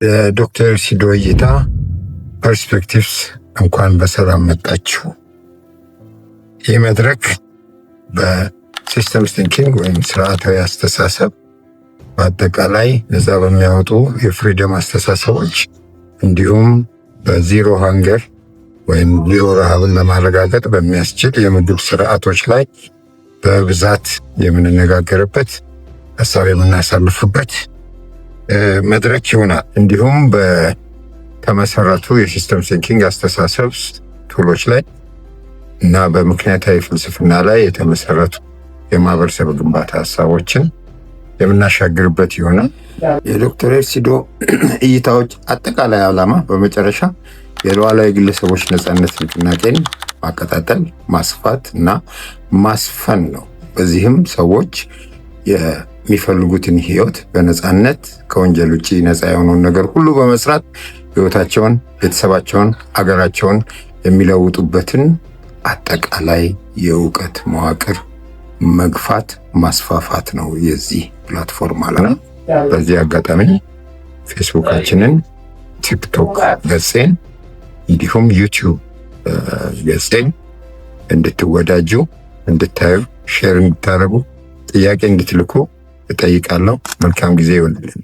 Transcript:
የዶክተር ሲዶ እይታ Perspectives እንኳን በሰላም መጣችሁ። ይህ መድረክ በ systems thinking ወይም ስርዓታዊ አስተሳሰብ፣ በአጠቃላይ ነፃ በሚያወጡ የ freedom አስተሳሰቦች፣ እንዲሁም በ zero hunger ወይም ዜሮ ረሃብን ለማረጋገጥ በሚያስችል የምግብ ስርዓቶች ላይ በብዛት የምንነጋገርበት፣ ሀሳብ የምናሳልፍበት መድረክ ይሆናል። እንዲሁም በተመሰረቱ የ system thinking አስተሳሰብ tool ኦች ላይ እና በምክንያታዊ ፍልስፍና ላይ የተመሰረቱ የማህበረሰብ ግንባታ ሀሳቦችን የምናሻግርበት ይሆናል። የዶክተር ኤርሲዶ እይታዎች አጠቃላይ ዓላማ በመጨረሻ የሉዓላዊ ግለሰቦች ነፃነት ንቅናቄን ማቀጣጠል፣ ማስፋት እና ማስፈን ነው። በዚህም ሰዎች የሚፈልጉትን ህይወት በነፃነት፣ ከወንጀል ውጭ ነፃ የሆነውን ነገር ሁሉ በመስራት ህይወታቸውን፣ ቤተሰባቸውን፣ አገራቸውን የሚለውጡበትን አጠቃላይ የእውቀት መዋቅር መግፋት፣ ማስፋፋት ነው የዚህ platform ዓላማ። በዚህ አጋጣሚ ፌስቡካችንን፣ ቲክቶክ ገጼን እንዲሁም ዩቲዩብ ገጼን እንድትወዳጁ፣ እንድታዩ፣ share እንድታደርጉ፣ ጥያቄ እንድትልኩ እጠይቃለሁ። መልካም ጊዜ ይሆንልን።